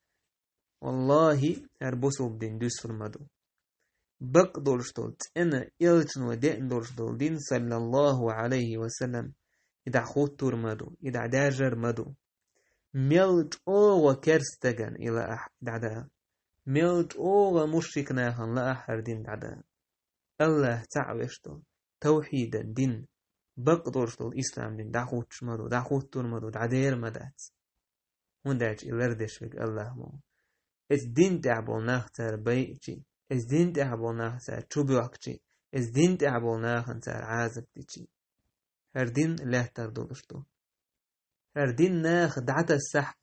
валлахӀи, хӀара бусулба дин дуьсур ма ду. Бакъ долуш долу, цӀена элчано деана долуш долу дин, саллаллаху Ӏалайхи ва саллам, и дӀахӀуттур ма ду, и дӀадаьржар ма ду. Мел чӀогӀа керста стагана и лаахь дӀадала, мел чӀогӀа мушрик нахана лаахь хӀара дин дӀадала. Аллах цхьаъ веш долу, тавхьидан дин, бакъ долуш долу ислам дин дӀахӀуттуш ма ду, дӀахӀуттур ма ду, дӀадер ма дац. ХӀунда аьлча и лардеш верг Аллах ма ву. Эцу дин тӀехь болу нах цара байъичи, эцу дин тӀехь болу нах цара чубоьхкичи, эцу дин тӀехь болу нахана цара Ӏазап дичи, хӀара дин лаьттар долуш ду. ХӀара дин наха дӀатассахь,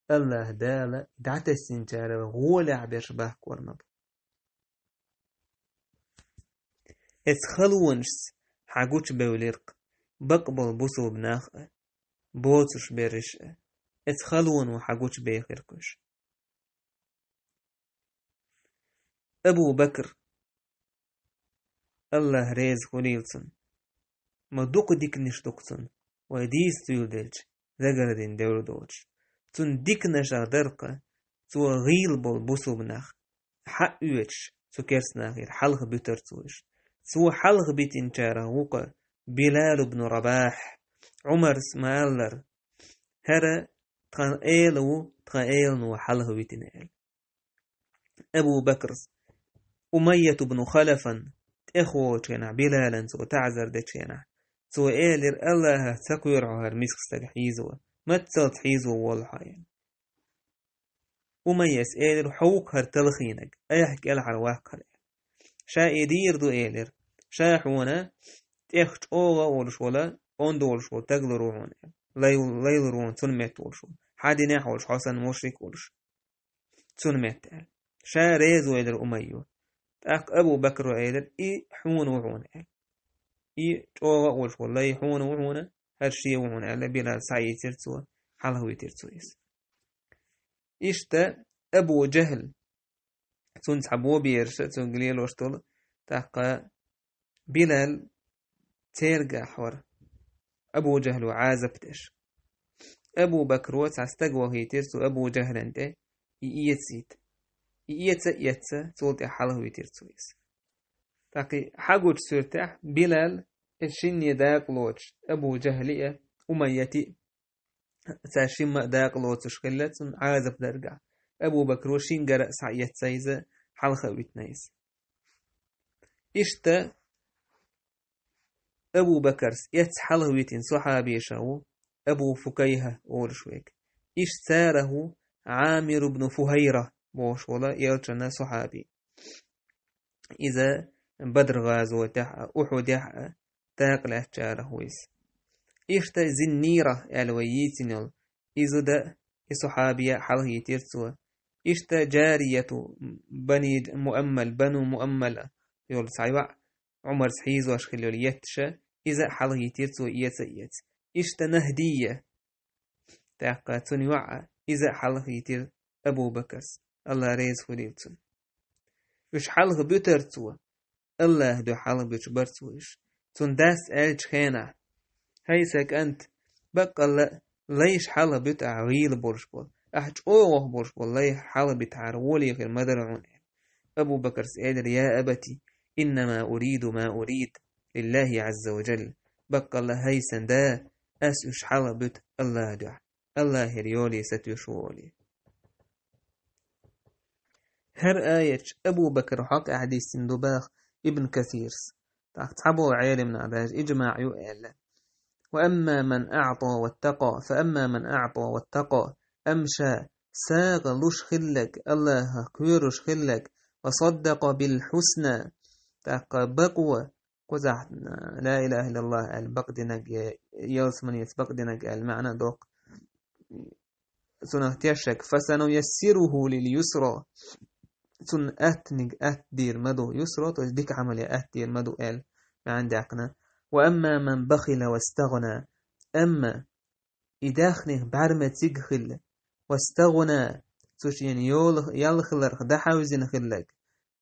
Аллах Дала дӀатассинчарел гӀолехь берш бахкор ма бу. Эцу халонашца хьан гучубевлира-кх бакъболу бусулба нах а, боцуш берриш а, эцу халоно хьан гучубехира-кх уьш. Абу Бакр, Аллах реза хуьлийла цунна, ма дукха диканаш ду-кх цунна, вай дийца дуьйладелча, дагардина девр доцуш. Цунна диканашах дара-кх, цо гӀийла болу бусулба нах хьаоьцуш, цу керста нахера хьалха буьтура цо уьш. Цо хьалха битинчарах ву-кх Билал ибн Рабахь. Ӏумарс ма-аллара: «ХӀара тхан эла ву, тхан элано хьалха витина», – аьлла. Абу Бакрс Умайят ибн Халафан тӀехволучу хенахь, Билалан цо таӀзар дечу хенахь, цо элира: «Аллахах ца кхоьру хьо хӀара миска стаг хьийзо, маццалц хьийзо волу хьо», – аьлла. Умайяс элира: «Хьо ву-кх хӀара талхийнарг, айхьа кӀелхьарваккха хӀара», – аьлла. Ша и дийр ду элира. Ша хьуна тӀех чӀогӀа а волуш волу, онда волуш волу стаг лур ву хьуна аьлла. Лай, лай лур ву хьуна цунна метта волуш волу, хьан динехь волуш, хьо санна мушрик волуш, цунна метта аьлла. Ша реза ву элира Умайя. ТӀаккха Абу Бакра элира: «И хьуна ву хьуна», – аьлла. И чӀогӀа а волуш волу лай хьуна ву хьуна, хӀара шен ву хьуна аьлла, Билал схьаийцира цо, хьалха витира цо иза. Иштта Абу Джахьл, цунна цхьа бо бераш а, цуьнга лелош долу, тӀаккха Билал цергахь вара, Абу Джахьло Ӏазап деш. Абу Бакро цхьа стаг вахийтира цу Абу Джахьлан тӀе, и эцийта. И эца а эцца, цул тӀехьа хьалхавитира цо иза. ТӀаккха хьагучу суьртехь Билал, и шинне дакъа лоцуш, Абу Джахьли а, Умайяти а, цара шимма а дакъа лоцуш хилла цунна Ӏазап даргахь. Абу Бакро шингара а схьаэцца иза, хьалха а витина иза. Иштта Абу Бакарс эцца хьалха витина сахьабеша ву Абу Фукайха олуш верг. Иштта царах ву Ӏамир ибн Фухайра бохуш волу элчанан сахьаби. Иза Бадр гӀазотехь а, Ухьудехь а дакъа лаьцначарах ву иза. Иштта Зиннира аьлла вай йийцина йолу, иза да и сахьабия хьалхавитира цо. Иштта Джарияту бани Муаммал, бану Муаммал йолу цхьа йоӀ, Ӏумарца хьийзош хилла йолу етташа, иза а хьалхавитира цо эца а эца. Иштта Нахдия, тӀаккха цуьнан йоӀ а, иза а хьалхавитира Абу Бакарс, АллахӀ реза хуьлийла цунна. Уьш хьалха буьтура цо, АллахӀан дуьхьа хьалха буьтуш бара цо уьш. Цуьнан дас аьллачу хенахь: «ХӀай сан кӀант, баккъалла а лайш хьалха буьту ахь гӀийла болуш болу, ахь чӀогӀа болуш болу лай хьалха битахьара гӀоле хир ма дара хьуна», — аьлла. Абу Бакарс элира: «Я абати, иннама уриду ма урид, лиллахи Ӏазза ва джалла. Баккъалла, хӀай сан да, ас уьш хьалха буьту АллахӀан дуьхьа, АллахӀера йоле сатуьйсуш ву олий». ХӀара аят Абу Бакар хьокъехь дисина ду боху Ибн Касирс. ТӀаккха цхьаболу Ӏеламнаха даже иджмаӀ ю аьлла. «Ва амма ман аӀта ваттакъа, фа амма ман аӀта ваттакъа». Амма ша сагӀа луш хилларг, АллахӀах кхоьруш хилларг, «ва саддакъа бил хьусна», тӀаккха бакъо, кхузахь, ла илаха иллаллахӀ аьлла бакъдинарг, я ялсаманеца бакъдинарг аьлла маьӀна доккху. Цунах тешнарг: «Фасануяссируху лил юсра». Цунна аттаниг аттадийр ма ду, юсра, то есть дика Ӏамал ян аттадийр ма ду аьлла маьӀна даьккхина. «Ва амма ман бахила вастагӀна». Амма и даьхних бӀаьрмециг хилла, вастагӀна, цу шена йола, ял хиларх дӀахьаьвзина хилларг,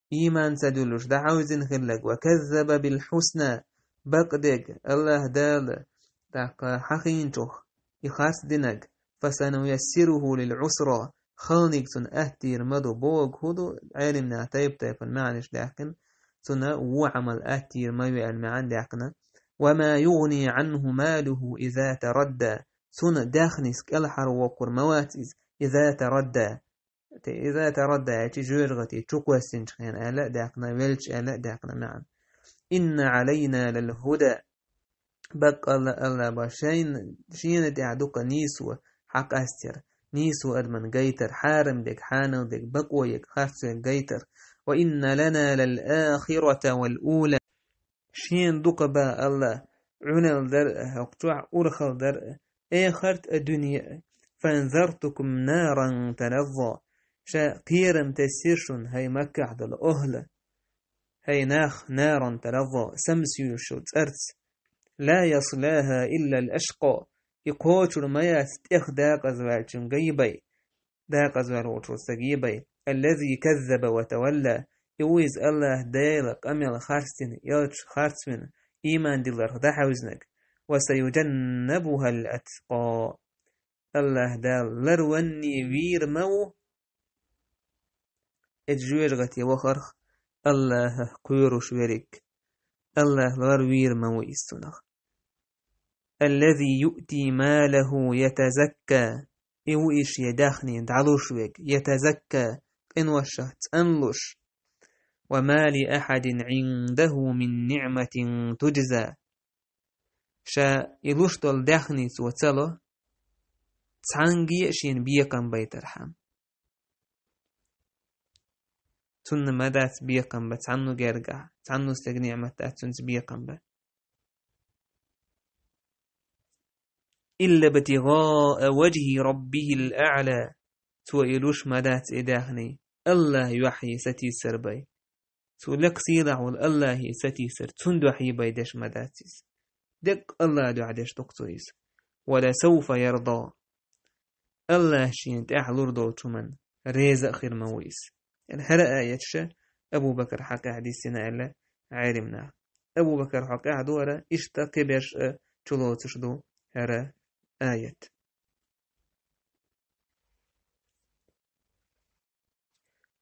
ийман ца дуьллуш дӀахьаьвзина хилларг, «ва каззаба бил хьусна», бакъдерг, АллахӀ Дала, тӀаккха хьахийначух и харц динарг, «фасануяссируху лил Ӏусра», халаниг цунна аттадийр ма ду, бохург хӀун ду, Ӏеламнаха тайп-тайпана маьӀнаш даьккхина, цунна вон Ӏамал аттадийр ма ю аьлла маьӀна даьккхина. «Ва ма югӀни Ӏанху малуху иза тарадда», цунна даьхнис кӀелхьарвоккхур ма вац иза, иза тарадда. Те, иза тарадда аьлча, жоьжахати чу кхоьссинчу хенахь аьлла а даьккхина, велча аьлла а даьккхина маьӀна. «Инна Ӏалайна лал хӀуда». Баккъалла, АллахӀ боху, шайна, шена тӀехь дукха нийсо хьакъастор, нийсо адамна гайтар, хьарам дерг, хьанал дерг, бакъо ерг, харцо ерг гайтар. «Ва инна лана лал ахирата вал ула». Шена дукха боху АллахӀ, Ӏуьнал дар а, хӀокху чохь урхал дар а, эхарт а, дуьне а. «Фанзартукум наран талазза». Ша кхерам тесира шуна, хӀай Маккахь долу охӀла, хӀай нах, наран талазза, самсуьйшучу цӀарца. «Ла яслаха иллал ашкъа». И кхочур ма яц тӀех дакъазваьллачун гайбай, дакъазваьлла волчу стаг ебай. «Аллази каззаба ва тавалла». И ву иза АллахӀ Дела къамел харцдина, элча харцвина, ийман дилларх дӀахьаьвзинарг. «Ва саюджаннабухал атқа». АллахӀ Дала ларванне вийр ма ву, эцу жоьжахате вахарх АллахӀах кхоьруш верриг. АллахӀ ларвийр ма ву иза цунах. «Аллази юъти малаху ятазакка». И ву иза шен даьхни дӀалуш верг, ятазакка, къиношах цӀанлуш. «Ва ма ли ахьадин Ӏиндаху мин ниӀматин туджза». Ша и луш долу даьхни цо ца ло, цхьаьнгге а шена бекхам байтархьама. Цунна ма дац бекхам бан цхьанну гергахь, цхьанну стеган ниӀмат дац цуьнца бекхам бан. «Илла бтигъаа ваджхӀи раббихӀил аӀла». Цо и луш ма дац и даьхни, АллахӀ юьхье сатийсар бен. Цу лекха сийлахь волу АллахӀе сатийсар, цунна дуьхье бен деш ма дац иза. Деккъа АллахӀ дуьхьа деш ду-кх цо иза. «Ва ласавфа ярда». АллахӀ шена тӀехь лур долчу хӀуманна реза а хир ма ву иза. ХӀара аяташ Абу Бакар хьокъехь дисина аьлла Ӏеламнаха. Абу Бакар хьокъехь ду хӀара, иштта кхиберш а чулоцуш ду хӀара аят.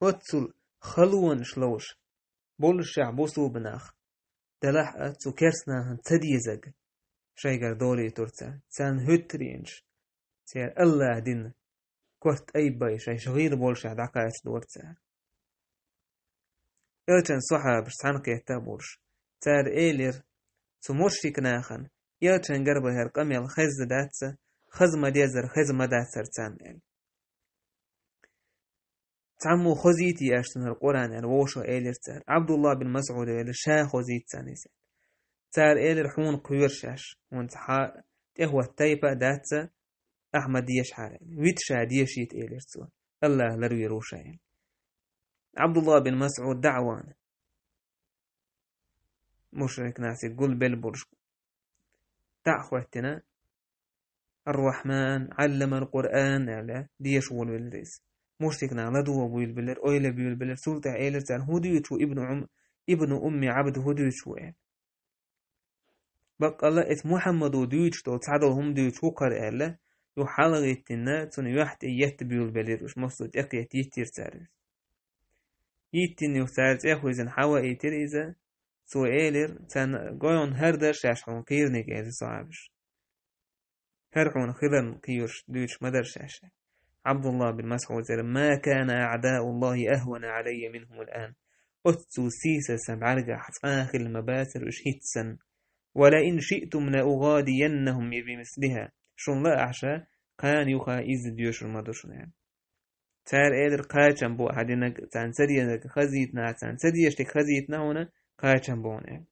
оццул халонаш ловш боллушехь бусулба нах, делахь а цу керстанахана ца дезарг шайгара долуьйтура цара, царна хӀуьттур йинчу, церан АллахӀан динан корта айбай шайша гӀийла боллушехь дӀакхачадора цара. Элчан сахьабаш цхьаьнакхетта а болуш, цара элира: «Цу мушрик нахана Элчан гара бан хӀара къамел хезна дац, хаза ма дезара, хеза ма дацара царна», – аьлла. «Цхьаммо хозийта аьлла шуна хӀара Къуръан», – аьлла, вовшах элира цара. Ӏабдулла бин МасӀуда элира: «Ша хозийта царна иза». Цара элира: «Хьуна кхоьруш шаьш, хӀунца хьан тӀехӀотта тайпа а дац, ахьа ма дешахьара», – аьлла. «Вита ша, дешийта», – элира цо. «АллахӀ ларвийр ву ша», – аьлла. Ӏабдулла бин МасӀуд дӀа а вахана, мушрик нах цига гулбелла болуш, дӀа а хӀоьттина, «Ар-Рахьман Ӏалламал Къуръан», – аьлла, деша волавелира иза. Мушрик нах ладогӀа буьйлабелира, ойла буьйлабелира. Цул тӀаьхьа элира царна: «ХӀун дуьйцуш ву Ибну Ум-, Ибну Умми Ӏабд, хӀун дуьйцуш ву?» – аьлла. «Баккъалла, эцу Мухьаммадо дуьйцуш долу цхьадолу хӀума дуьйцуш ву хӀара», – аьлла, юха хьалагӀиттина, цунна юьхь тӀе етта буьйлабелира уьш, массо а тӀекхетта йиттира цара иза. Йиттина юха цара цӀе а хуьйзина хьаваийтира иза, цо элира: «Царна гой хьуна хӀара дара шаьш хьуна кхийриг», – элира сахьабаш. «ХӀара хьуна хиларна кхоьруш дуьйцуш ма дара шаьш». Ӏабдулла бин МасӀуда элира: «Ма кана аӀдауллахӀи ахвана Ӏалаййа минхумул ан». Оццул сийсаз сан бӀаьргахь цкъа а хилла ма бацара уьш хӀинца санна. «Ва ла ин шиътум ла угӀадияннахӀум бимислихӀа». Шуна лаахь ша, кхана юха изза доьшур ма ду шуна, аьлла. Цара элира: «Кхачам бу хьан динарг, царна ца дезарг хазийтина, царна ца дезарг хазийтина хьуна, кхачам бу хьуна», – аьлла.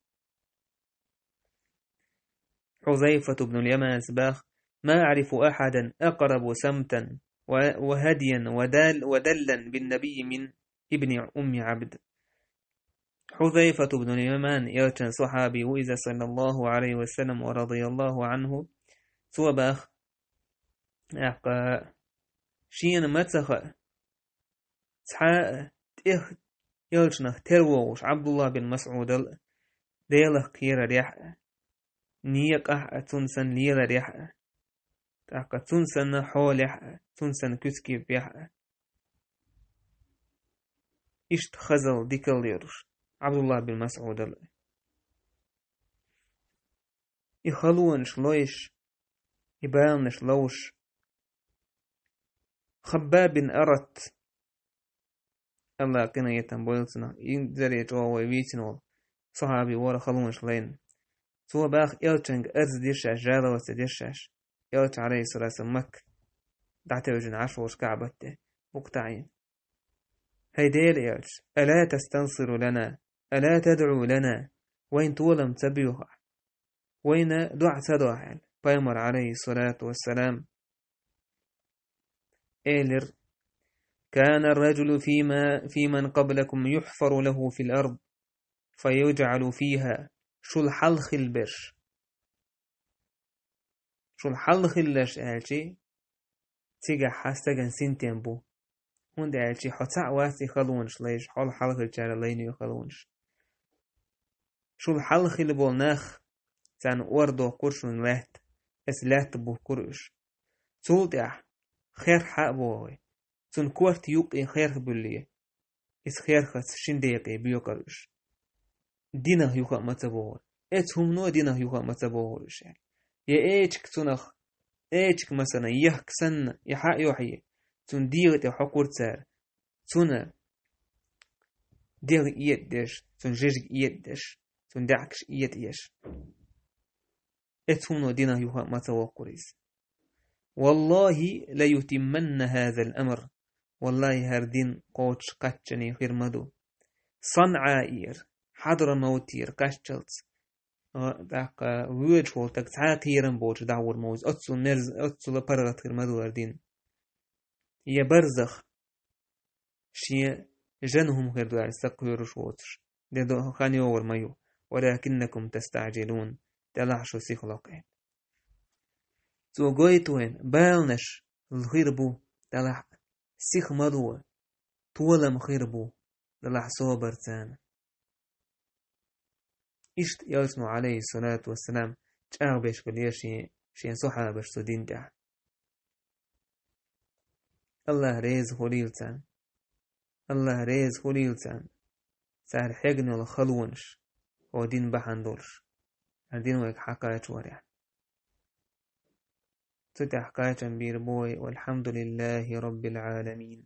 Хьузайфат ибн аль-Яман бах: «Ма аӀрифу ахьадан акърабу самтан ва, ва хӀадиян ва дал-, ва даллан бин набийи мин ибни умми Ӏабд». Хьузайфат ибн аль-Яман, Элчан сахьаби ву иза, саллаллахӀу Ӏалайхи ва саллам ва радияллахӀу Ӏанху, цо бах, тӀаккха шена ма ца хаьа, цхьа а тӀех Элчанах тера вогӀуш Ӏабдулла бин МасӀудал а, Делах кхерарехь а, некъахь а, цунна санна леларехь а, тӀаккха цунна санна хьолехь а, цунна санна куьцкиббехь а. Иштта хазал, дикал лелош Ӏабдулла бин МасӀудал а. И халонаш лойш, и баланаш ловш, Хаббаб бин Арат, АллахӀ къинхетам бойла цунах, иза а чӀогӀа вай вийцина волу сахьаби вара халонаш лайна. Цо бах Элчанга арз дира шаьш, жаловаться дира шаьш. Элча, Ӏалайхиссалату вассалам, Макка дӀатевжина Ӏаш волчу КаӀбат тӀе, букъ таӀийна. ХӀай Делан Элча, ала тастансиру лана, ала тадӀу лана, вайна толам ца боьху ахь, вайна доӀа ца до ахь, аьлла. Пайхамар, Ӏалайхиссалату вассалам, элира: «Кана ар-раджулу фима, фиман къаблакум юхфару лаху фил ард, фаюджӀалу фиха». Шул хьалха хилла берш. Шул хьалха хилларш аьлчи, цигахь хьан стагана синтем бу. ХӀунда аьлчи хьо цхьаъ вац и халонаш лайш, хьол хьалха хиллачара лайна ю халонаш. Шул хьалха хилла болу нах, царна ор доккхура шуна лаьтта, аса лаьтта бухкура уьш. Цул тӀаьхьа херх хьа а бохий, цунна корта юккъе херх буьллий, иза херхаца шина декъе боькъура уьш. Динах юха а ма ца бохура. Эцу хӀумано динах юха а ма ца бохура уьш, аьлла. Я эчиг цунах, эчиг масана, яхка санна, и хьа а йохье, цунна дегӀа тӀе хьокхура цара, цунна дегӀ этӀадеш, цунна жижиг этӀадеш, цунна даьӀахкаш этӀаеш. Эцу хӀумано динах юха а ма ца воккхура иза. «ВаллахӀи ла ютимманна хӀазал амр». Валлахи, хӀара дин кхочуш кхаччане хир ма ду. СанӀаера, Хьадрамавтера кхаччалц, гӀа-, тӀаккха воьдуш волу стаг цхьа а кхерам боцуш дӀагӀур ма ву иза. Оццул мерз-, оццула паргӀат хир ма ду хӀара дин. Я барзах, шен жан хӀума хир ду аьлла, сан кхоьруш воцуш, де до-, хан йогӀур ма ю. «Валакиннакум тастаӀжилун», делахь шу сихлокху. Цо гойту вайн, баланаш хир бу, делахь сих ма ло, толам хир бу, делахь собар царна. Иштта Элчано, Ӏалайхиссалату вассалам, чӀагӀбеш хилла шен, шен сахьабаш цу дин тӀехь. АллахӀ реза хуьлийла царна. АллахӀ реза хуьлийла царна, цара хьегна йолу халонаш хьо дина бахьана долуш, цара дина вайга хьакхачор аьлла. Цу тӀехь кхачам бийр бу вай: «Валхьамдулиллахи Раббил Ӏаламин».